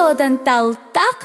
Содан талтақ.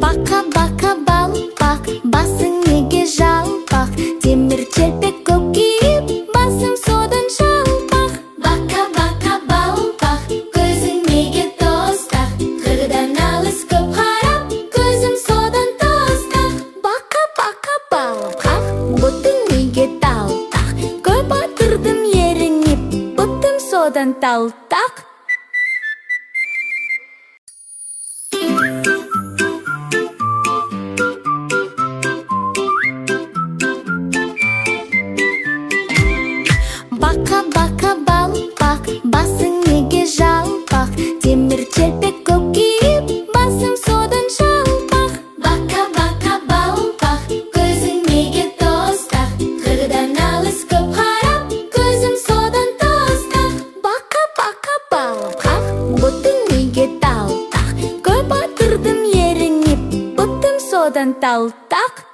Бақа, бақа, балпақ, басың неге жалпақ? Темір телпек көк киіп, басым содан жалпақ. Бақа, бақа, балпақ, көзің неге тостақ? Қырдан алыс көп қарап, көзім содан тостақ. Бақа, бақа, балпақ, бұтың неге талтақ? Көп отырдым ерініп, бұтым содан талтақ. Бақа, бақа, балпақ, басың неге жалпақ? Темір телпек көк киіп, басым содан жалпақ. Бақа, бақа, балпақ, көзің неге тостақ? Қырдан алыс көп қарап, көзім содан тостақ. Бақа, бақа, балпақ, бұтың неге талтақ? Көп отырдым ерініп, бұтым содан талтақ.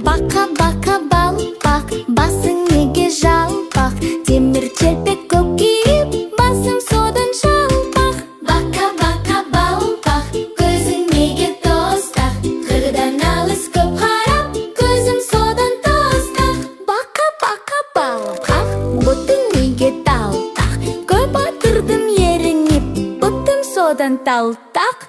Бақа, бақа, балпақ, басың неге жалпақ? Темір телпек көк киіп, басым содан жалпақ. Бақа, бақа, балпақ, көзің неге тостақ? Қырдан алыс көп қарап, көзім содан тостақ. Бақа, бақа, балпақ, бұтың неге талтақ? Көп отырдым ерініп, бұтым содан талтақ.